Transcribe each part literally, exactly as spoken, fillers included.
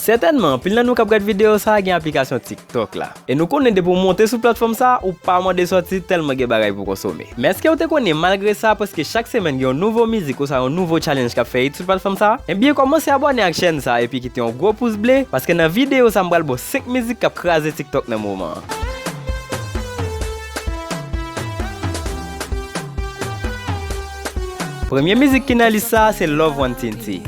Sètènman, anpil nan nou k ap gad videyo sa a gen aplikasyon TikTok la. E nou konnen depi w monte sou platfòm sa a, ou pa mande sòti tèlman gen bagay pou konsome. Men èske w te konnen malgre sa, prèske chak semèn gen yon nouvo mizik oswa yon nouvo challenge k ap fè hit sou platfòm sa a? Ebyen, kòmanse abòne ak chèn sa a epi kite yon gwo pous ble, paske nan videyo sa a m pral ba w senk mizik k ap kraze TikTok nan moman an. Premye mizik ki nan lis sa a se Love One Tinti.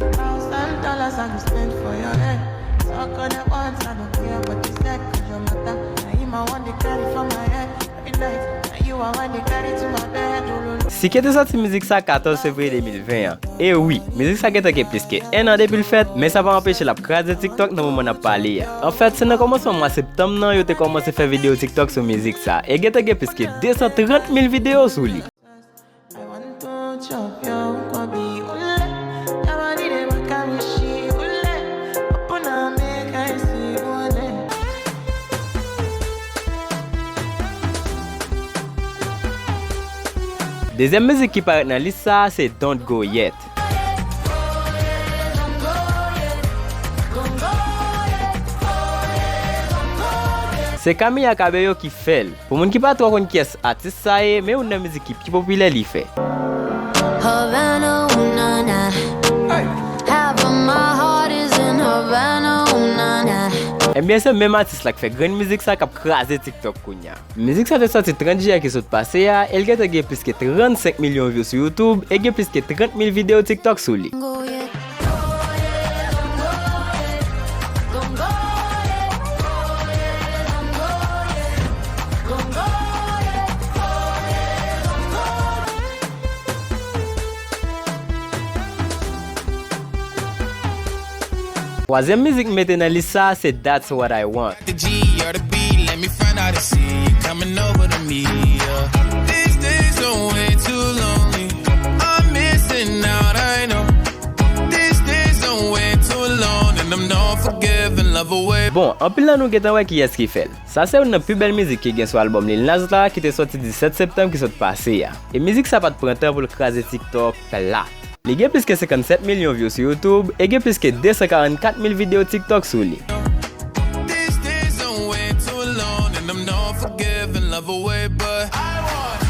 Sike te sòti mizik sa katòz fevriye de mil ven an. E wi, mizik sa gentan gen plis ke en an depi l fèt, men sa pa anpeche l ap kraze TikTok nan moman n ap pale a. Anfèt, se nan kòmansman mwa septanm nan yo te kòmanse fè videyo TikTok sou mizik sa, e gentan gen plis ke de san trant mil videyo sou li. Dezyèm mizik ki parèt nan lis sa a se Don't Go Yet. Se Camila Cabello ki fè l. Pou moun ki pa twò konn kiyès atis sa ye, men youn nan mizik ki pi popilè li fè. Havana, ooh, na, na. Half of my heart is in Havana, ooh, na, na. Ebyen, se menm atis la k fè grenn mizik sa k ap kraze TikTok kounye a. Mizik sa te sòti trant jiyè ki sot pase a, e l gentan gen plis ke trannsenk milyon view sou YouTube, e gen plis ke trant mil videyo TikTok sou li. Twazyèm mizik m mete nan lis sa a se That's What I Want. The G or the B, let me find out and see you coming over to me, yeah. These days are way too lonely. I'm missing out, I know. These days are way too long, and I'm not forgiving love away. Bon, anpil nan nou gentan wè kiyès ki fè l. Sa se youn nan pi bèl mizik ki gen sou albòm Lil Nas la, ki te sòti disèt septanm ki sot pase a. E mizik sa pa t pran tan pou l kraze TikTok plat. Li gen plis ke senkannsèt milyon view sou YouTube e gen plis ke de san karannkat mil videyo TikTok sou li. These days are way too long, and I'm not forgiving love away, but I want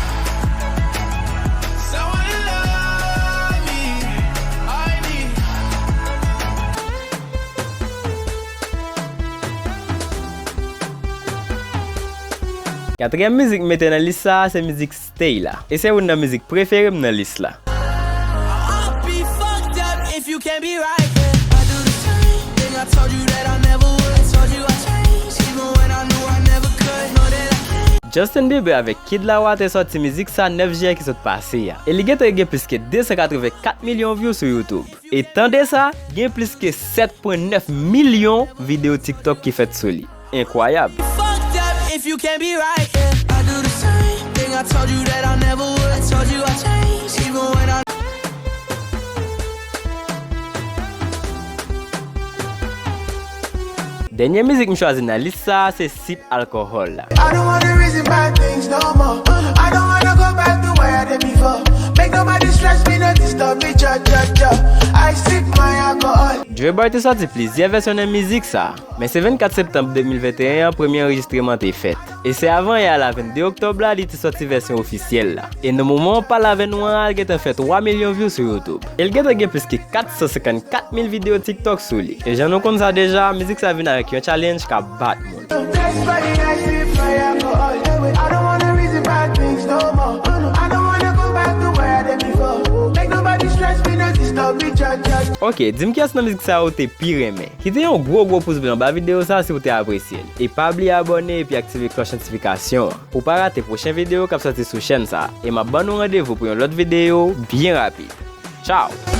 someone to love me. I need. Katriyèm mizik m mete nan lis sa a se mizik Stay la. E se youn nan mizik prefere m nan lis la. I'll be fucked up if you can't be right, yeah. I do the same thing. I told you that I never would. I told you I changed, even when I knew I never could. Know that I can't. Justin Bieber avèk Kid Laroi te sòti mizik sa nèf jiyè ki sot pase a. E li gentan gen plis ke de san katrevenkat milyon view sou YouTube. E tande sa, gen plis ke sèt pwen nèf milyon videyo TikTok ki fèt sou li. Enkwayab. Fucked up if you can't be right, yeah. I do the same thing. I told you that I never would. I told you I changed, even when I. Dènye mizik m chwazi nan lis sa a se Sip Alcohol la. I don't wanna reason bad things no more. I don't wanna go back to where I did before. Make nobody stress me, no disturb me, cha, cha, cha. I sip my alcohol. Joe Boy te sòti plizyè vèsyon nan mizik sa. Men se vennkat septanm de mil venteyen an premye anrejistreman te fèt. E se avanyè a la vennde oktòb la li te sòti vèsyon ofisyèl la. E nan moman w pale avè nou an, l gentan fè twa milyon view sou YouTube. E l gentan gen plis ke kat san senkannkat mil videyo TikTok sou li. E jan nou konn sa deja, mizik sa vin avèk yon challenge k ap bat moun. That's why I sip my alcohol. I don't wanna reason bad things no more. I don't wanna go back to where I did before. Make nobody stress me, no disturb me, cha, cha. Ok, di m kiyès nan mizik sa ou te pi renmen. Kite yon gwo gwo pous ble anba videyo sa si w te apresye l. E pa bliye abòne epi aktive klòch notifikasyon an pou w pa rate pwochen videyo k ap sòti sou chèn sa. E m ap ban nou randevou pou yon lòt videyo byen rapid. Tchao!